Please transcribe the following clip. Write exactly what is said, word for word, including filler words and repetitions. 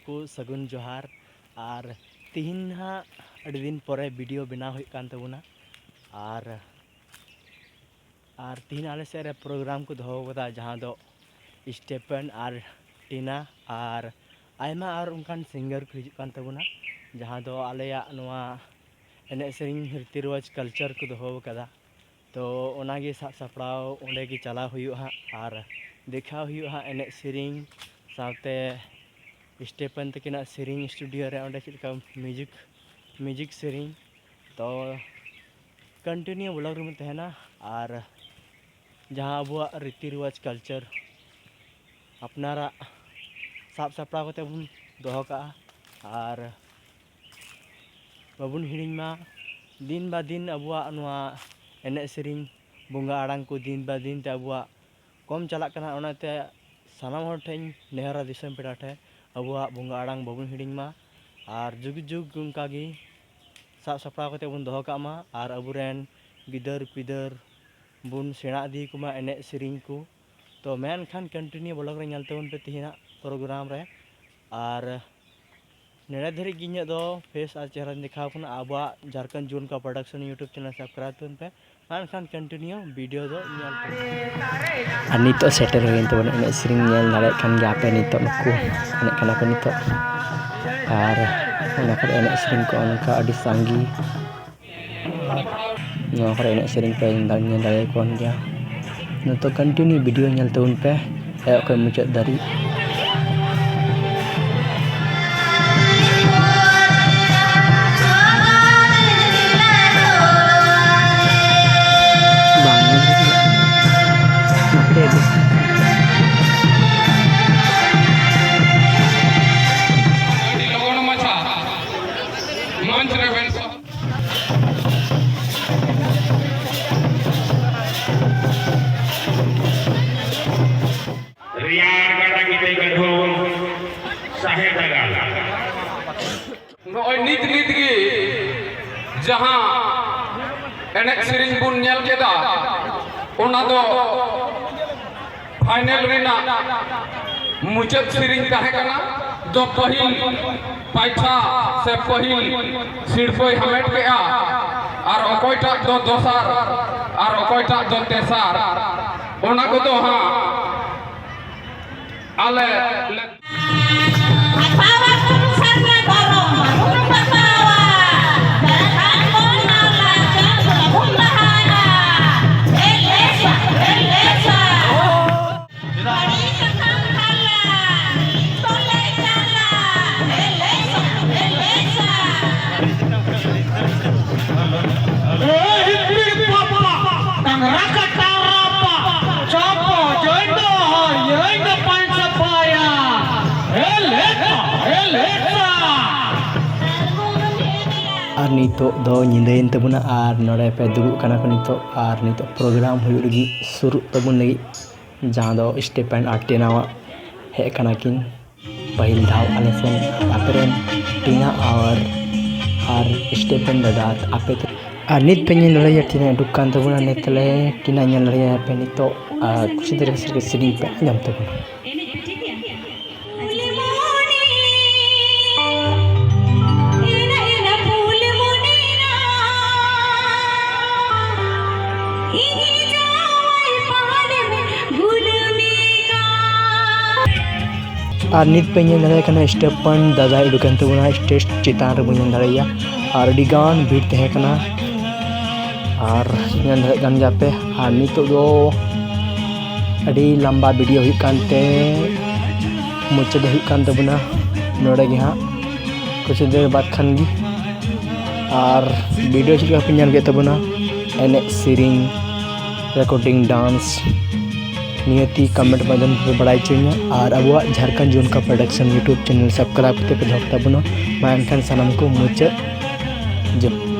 ᱠᱚ ᱥᱟᱹᱜᱩᱱ ᱡᱚᱦᱟᱨ᱾ ᱟᱨ ᱛᱤᱦᱤᱧ ᱱᱟᱦᱟᱜ ᱟᱹᱰᱤ ᱫᱤᱱ ᱯᱚᱨᱮ ᱵᱷᱤᱰᱤᱭᱳ ᱵᱮᱱᱟᱣ ᱦᱩᱭᱩᱜ ᱠᱟᱱ ᱛᱟᱵᱚᱱᱟ᱾ ᱟᱨ, ᱟᱨ ᱛᱤᱦᱤᱧ ᱟᱞᱮ ᱥᱮᱫ ᱨᱮ ᱯᱨᱳᱜᱨᱟᱢ ᱠᱚ ᱫᱚᱦᱚ ᱠᱟᱫᱟ, ᱡᱟᱦᱟᱸ ᱫᱚ ᱥᱴᱮᱯᱷᱮᱱ ᱟᱨ ᱴᱤᱱᱟ ᱟᱨ ᱟᱭᱢᱟ ᱟᱨ ᱚᱱᱠᱟᱱ ᱥᱤᱝᱜᱟᱨ ᱠᱚ ᱦᱤᱡᱩᱜ ᱠᱟᱱ ᱛᱟᱵᱚᱱᱟ, ᱡᱟᱦᱟᱸ ᱫᱚ ᱟᱞᱮᱭᱟᱜ ᱱᱚᱣᱟ ᱮᱱᱮᱡ ᱥᱮᱨᱮᱧ ᱨᱤᱛᱤ ᱨᱮᱣᱟᱡᱽ ᱠᱟᱞᱪᱟᱨ ᱠᱚ ᱫᱚᱦᱚ ᱟᱠᱟᱫᱟ᱾ ᱛᱚ ᱚᱱᱟᱜᱮ ᱥᱟᱵ ᱥᱟᱯᱲᱟᱣ ᱚᱸᱰᱮ ᱜᱮ ᱪᱟᱞᱟᱣ ᱦᱩᱭᱩᱜᱼᱟ ᱦᱟᱸᱜ, ᱟᱨ ᱫᱮᱠᱷᱟᱣ ᱦᱩᱭᱩᱜᱼᱟ ᱦᱟᱸᱜ ᱮᱱᱮᱡ ᱥᱮᱨᱮᱧ ᱥᱟᱶᱛᱮ ᱥᱴᱮᱯᱷᱮᱱ ᱛᱟᱹᱠᱤᱱᱟᱜ ᱥᱮᱨᱮᱧ ᱥᱴᱩᱰᱤᱭᱳ ᱨᱮ ᱚᱸᱰᱮ ᱪᱮᱫ ᱞᱮᱠᱟ ᱢᱤᱣᱡᱤᱠ, ᱢᱤᱣᱡᱤᱠ ᱥᱮᱨᱮᱧ᱾ ᱛᱚ ᱠᱚᱱᱴᱤᱱᱤᱭᱩ ᱵᱞᱚᱜ ᱨᱮᱵᱚᱱ ᱛᱟᱦᱮᱱᱟ᱾ ᱟᱨ ᱡᱟᱦᱟᱸ ᱟᱵᱚᱣᱟᱜ ᱨᱤᱛᱤ ᱨᱮᱣᱟᱡᱽ ᱠᱟᱞᱪᱟᱨ ᱟᱯᱱᱟᱨᱟᱜ ᱥᱟᱵ ᱥᱟᱯᱲᱟᱣ ᱠᱟᱛᱮ ᱵᱚᱱ ᱫᱚᱦᱚ ᱠᱟᱜᱼᱟ, ᱟᱨ ᱵᱟᱵᱚᱱ ᱦᱤᱲᱤᱧ ᱢᱟ᱾ ᱫᱤᱱ ᱵᱟ ᱫᱤᱱ ᱟᱵᱚᱣᱟᱜ ᱱᱚᱣᱟ ᱮᱱᱮᱡ ᱥᱮᱨᱮᱧ, ᱵᱚᱸᱜᱟ ᱟᱲᱟᱝ ᱠᱚ ᱫᱤᱱ ᱵᱟ ᱫᱤᱱ ᱛᱮ ᱟᱵᱚᱣᱟᱜ ᱠᱚᱢ ᱪᱟᱞᱟᱜ ᱠᱟᱱᱟ᱾ ᱚᱱᱟᱛᱮ ᱥᱟᱱᱟᱢ ᱦᱚᱲ ᱴᱷᱮᱱ ᱤᱧ ᱱᱮᱦᱚᱨᱟ, ᱫᱤᱥᱚᱢ ᱯᱮᱲᱟ ᱴᱷᱮᱱ ᱟᱵᱚᱣᱟᱜ ᱵᱚᱸᱜᱟ ᱟᱲᱟᱝ ᱵᱟᱵᱚᱱ ᱦᱤᱲᱤᱧ ᱢᱟ, ᱟᱨ ᱡᱩᱜᱽ ᱡᱩᱜᱽ ᱚᱱᱠᱟ ᱜᱮ ᱥᱟᱵ ᱥᱟᱯᱲᱟᱣ ᱠᱟᱛᱮ ᱵᱚᱱ ᱫᱚᱦᱚ ᱠᱟᱜ ᱢᱟ, ᱟᱨ ᱟᱵᱚᱨᱮᱱ ᱜᱤᱫᱟᱹᱨ ᱯᱤᱫᱟᱹᱨ ᱵᱚᱱ ᱥᱮᱬᱟ ᱤᱫᱤ ᱟᱠᱚ ᱢᱟ ᱮᱱᱮᱡ ᱥᱮᱨᱮᱧ ᱠᱚ᱾ ᱛᱚ ᱢᱮᱱᱠᱷᱟᱱ ᱠᱚᱱᱴᱤᱱᱤᱭᱩ ᱵᱞᱚᱜ ᱨᱮ ᱧᱮᱞ ᱛᱟᱵᱚᱱ ᱯᱮ ᱛᱮᱦᱮᱧᱟᱜ ᱯᱨᱳᱜᱨᱟᱢ ᱨᱮ᱾ ᱟᱨ ᱱᱚᱰᱮ ᱫᱷᱟᱹᱨᱤᱡ ᱜᱮ ᱤᱧᱟᱹᱜ ᱫᱚ ᱯᱷᱮᱥ ᱟᱨ ᱪᱮᱦᱨᱟᱧ ᱫᱮᱠᱷᱟᱣ ᱠᱟᱱᱟ ᱟᱵᱚᱣᱟᱜ ᱡᱷᱟᱲᱠᱷᱚᱸᱰ ᱡᱩᱣᱟᱹᱱ ᱠᱚ ᱯᱨᱚᱰᱟᱠᱥᱚᱱ YouTube ᱪᱮᱱᱮᱞ ᱥᱟᱵᱥᱠᱨᱟᱭᱤᱵᱽ ᱛᱟᱵᱚᱱ ᱯᱮ᱾ ᱢᱮᱱᱠᱷᱟᱱ ᱠᱚᱱᱴᱤᱱᱤᱭᱩ ᱵᱷᱤᱰᱤᱭᱳ ᱫᱚ ᱧᱮᱞ ᱯᱮ᱾ ᱟᱨ ᱱᱤᱛᱚᱜ ᱥᱮᱴᱮᱨ ᱦᱩᱭᱮᱱ ᱛᱟᱵᱚᱱᱟ ᱮᱱᱮᱡ ᱥᱮᱨᱮᱧ ᱧᱮᱞ ᱫᱟᱲᱮᱭᱟᱜ ᱠᱟᱱ ᱜᱮᱭᱟ ᱯᱮ, ᱱᱤᱛᱚᱜ ᱱᱩᱠᱩ ᱮᱱᱮᱡ ᱠᱟᱱᱟ ᱠᱚ ᱱᱤᱛᱚᱜ᱾ ᱟᱨ ᱚᱱᱟ ᱠᱚᱨᱮ ᱮᱱᱮᱡ ᱥᱮᱨᱮᱧ ᱠᱚ ᱚᱱᱠᱟ ᱟᱹᱰᱤ ᱥᱟᱸᱜᱮ᱾ ᱱᱚᱣᱟ ᱠᱚᱨᱮ ᱮᱱᱮᱡ ᱥᱮᱨᱮᱧ ᱯᱮ ᱧᱮᱞ ᱫᱟᱲᱮ-, ᱧᱮᱞ ᱫᱟᱲᱮᱭᱟᱠᱚ ᱠᱟᱱ ᱜᱮᱭᱟ᱾ ᱱᱤᱛᱚᱜ ᱠᱚᱱᱴᱤᱱᱤᱭᱩ ᱵᱷᱤᱰᱤᱭᱳ ᱧᱮᱞ ᱛᱟᱵᱚᱱ ᱯᱮ ᱮᱦᱚᱵ ᱠᱷᱚᱱ ᱢᱩᱪᱟᱹᱫ ᱫᱷᱟᱹᱨᱤᱡ᱾ ᱵᱟᱝ ᱧᱮᱞ ᱦᱩᱭ ᱠᱟᱱᱟ᱾ ᱱᱚᱛᱮ ᱫᱚ᱾ ᱟᱹᱰᱤ ᱞᱚᱜᱚᱱ ᱢᱟᱪᱷᱟ ᱢᱚᱧᱪ ᱨᱮᱵᱮᱱ ᱥᱚᱦᱚᱨ᱾ ᱨᱮᱭᱟᱲ ᱜᱟᱰᱟ ᱜᱤᱛᱟᱹ ᱜᱟᱹᱰᱷᱩ ᱥᱟᱦᱮᱵ ᱰᱟᱸᱜᱟᱞ᱾ ᱱᱚᱜᱼᱚᱭ ᱱᱤᱛ ᱱᱤᱛ ᱜᱮ ᱡᱟᱦᱟᱸ ᱮᱱᱮᱡ ᱥᱮᱨᱮᱧ ᱵᱚᱱ ᱧᱮᱞ ᱠᱮᱫᱟ, ᱚᱱᱟ ᱫᱚ ᱯᱷᱟᱭᱱᱮᱞ ᱨᱮᱱᱟᱜ ᱢᱩᱪᱟᱹᱫ ᱥᱮᱨᱮᱧ ᱛᱟᱦᱮᱸ ᱠᱟᱱᱟ᱾ ᱫᱚ ᱯᱟᱹᱦᱤᱞ ᱯᱟᱭᱴᱷᱟ ᱥᱮ ᱯᱟᱹᱦᱤᱞ ᱥᱤᱨᱯᱟᱹᱭ ᱦᱟᱢᱮᱴ ᱠᱮᱜᱼᱟ, ᱟᱨ ᱚᱠᱚᱭᱴᱟᱜ ᱫᱚ ᱫᱚᱥᱟᱨ, ᱟᱨ ᱚᱠᱚᱭᱴᱟᱜ ᱫᱚ ᱛᱮᱥᱟᱨ, ᱚᱱᱟ ᱠᱚᱫᱚ ᱦᱟᱸᱜ ᱟᱞᱮ ᱞᱮ ᱟᱴᱷᱟᱣᱟ ᱠᱩᱨᱩ ᱥᱟᱨᱱᱟ ᱫᱷᱚᱨᱚᱢ ᱵᱟᱵᱚᱱ ᱯᱟᱥᱱᱟᱣᱟ᱾ ᱡᱷᱟᱲᱠᱷᱚᱸᱰ ᱵᱚᱱ ᱢᱟᱞᱟ ᱪᱟᱸᱫ ᱵᱟᱵᱚᱱ ᱞᱟᱦᱟᱭᱟ᱾ ᱮᱞᱮᱥᱟ, ᱮᱞᱮᱥᱟ᱾ ᱵᱟᱹᱲᱤᱡ ᱥᱟᱠᱟᱢ ᱦᱟᱞᱟ, ᱛᱚᱞᱮ ᱪᱟᱞᱟ᱾ ᱮᱞᱮᱥᱟ, ᱮᱞᱮᱥᱟ᱾ ᱰᱟᱝᱨᱟ ᱠᱟᱴᱟ ᱨᱟᱯᱟ, ᱪᱚᱯᱚ ᱡᱚᱭ ᱫᱚ, ᱭᱟᱹᱭ ᱫᱚ ᱯᱟᱸᱪ ᱥᱟᱯᱷᱟᱭᱟ᱾ ᱮᱞᱮᱥᱟ, ᱮᱞᱮᱥᱟ᱾ ᱟᱨ ᱱᱤᱛᱚᱜ ᱫᱚ ᱧᱤᱫᱟᱹᱭᱮᱱ ᱛᱟᱵᱚᱱᱟ ᱟᱨ ᱱᱚᱰᱮ ᱯᱮ ᱫᱩᱲᱩᱵ ᱠᱟᱱᱟ ᱠᱚ ᱱᱤᱛᱚᱜ, ᱟᱨ ᱱᱤᱛᱚᱜ ᱯᱨᱳᱜᱨᱟᱢ ᱦᱩᱭᱩᱜ ᱞᱟᱹᱜᱤᱫ, ᱥᱩᱨᱩᱜ ᱛᱟᱵᱚᱱ ᱞᱟᱹᱜᱤᱫ, ᱡᱟᱦᱟᱸ ᱫᱚ ᱥᱴᱮᱯᱷᱮᱱ ᱟᱨ ᱴᱤᱱᱟᱣᱟᱜ ᱦᱮᱡ ᱠᱟᱱᱟ ᱠᱤᱱ᱾ ᱯᱟᱹᱦᱤᱞ ᱫᱷᱟᱣ ᱟᱞᱮ ᱥᱮᱱ ᱟᱯᱮ ᱨᱮᱱ ᱴᱤᱱᱟ ᱟᱨ, ᱟᱨ ᱥᱴᱮᱯᱷᱮᱱ ᱫᱟᱫᱟ ᱟᱯᱮ ᱛᱮ᱾ ᱟᱨ ᱱᱤᱛ ᱯᱮ ᱧᱮᱞ ᱫᱟᱲᱮᱭᱟᱜᱼᱟ ᱴᱤᱱᱟ ᱩᱰᱩᱠ ᱠᱟᱱ ᱛᱟᱵᱚᱱᱟ᱾ ᱱᱤᱛ ᱞᱮ ᱴᱤᱱᱟ ᱧᱮᱞ ᱫᱟᱲᱮᱭᱟᱭᱟ ᱯᱮ ᱱᱤᱛᱚᱜ, ᱟᱨ ᱠᱩᱥᱤ ᱫᱟᱨᱮ ᱥᱮᱨᱮᱧ ᱯᱮ ᱟᱸᱡᱚᱢ ᱛᱟᱵᱚᱱᱟ᱾ ᱟᱨ ᱱᱤᱛ ᱯᱮ ᱧᱮᱞ ᱫᱟᱲᱮᱭᱟᱜ ᱠᱟᱱᱟ, ᱥᱴᱮᱯᱷᱟᱱ ᱫᱟᱫᱟᱭ ᱩᱰᱩᱠ ᱮᱱ ᱛᱟᱵᱚᱱᱟ ᱥᱴᱮᱡᱽ ᱪᱮᱛᱟᱱ ᱨᱮᱵᱚᱱ ᱧᱮᱞ ᱫᱟᱲᱮᱭᱟᱜᱼᱟ᱾ ᱟᱨ ᱟᱹᱰᱤ ᱜᱟᱱ ᱵᱷᱤᱲ ᱛᱟᱦᱮᱸ ᱠᱟᱱᱟ, ᱟᱨ ᱧᱮᱞ ᱫᱟᱲᱮᱭᱟᱜ ᱠᱟᱱ ᱜᱮᱭᱟ ᱯᱮ᱾ ᱟᱨ ᱱᱤᱛᱚᱜ ᱫᱚ ᱟᱹᱰᱤ ᱞᱟᱢᱵᱟ ᱵᱷᱤᱰᱤᱭᱳ ᱦᱩᱭᱩᱜ ᱠᱟᱱᱛᱮ ᱢᱩᱪᱟᱹᱫ ᱦᱩᱭᱩᱜ ᱠᱟᱱ ᱛᱟᱵᱚᱱᱟ ᱱᱚᱰᱮ ᱜᱮ ᱦᱟᱸᱜ, ᱠᱤᱪᱷᱩ ᱫᱮᱨ ᱵᱟᱫᱽ ᱠᱷᱟᱱ ᱜᱮ᱾ ᱟᱨ ᱵᱷᱤᱰᱤᱭᱳ ᱪᱮᱫ ᱞᱮᱠᱟ ᱯᱮ ᱧᱮᱞ ᱠᱮᱫ ᱛᱟᱵᱚᱱᱟ, ᱮᱱᱮᱡ ᱥᱮᱨᱮᱧ, ᱨᱮᱠᱚᱨᱰᱤᱝ, ᱰᱟᱱᱥ, ᱱᱤᱦᱟᱹᱛᱤ ᱠᱚᱢᱮᱱᱴ ᱢᱟᱫᱽᱫᱷᱚᱢ ᱛᱮᱯᱮ ᱵᱟᱲᱟᱭ ᱦᱚᱪᱚᱧᱟ᱾ ᱟᱨ ᱟᱵᱚᱣᱟᱜ ᱡᱷᱟᱲᱠᱷᱚᱸᱰ ᱡᱩᱣᱟᱹᱱ ᱠᱚ ᱯᱨᱚᱰᱟᱠᱥᱚᱱ ᱭᱩᱴᱩᱵᱽ ᱪᱮᱱᱮᱞ ᱥᱟᱵᱥᱠᱨᱟᱭᱤᱵᱽ ᱠᱟᱛᱮ ᱯᱮ ᱫᱚᱦᱚ ᱠᱟᱛᱟ ᱵᱚᱱᱟ᱾ ᱢᱟ ᱮᱱᱠᱷᱟᱱ ᱥᱟᱱᱟᱢ ᱠᱚ ᱢᱩᱪᱟᱹᱫ ᱡᱚᱦᱟᱨ᱾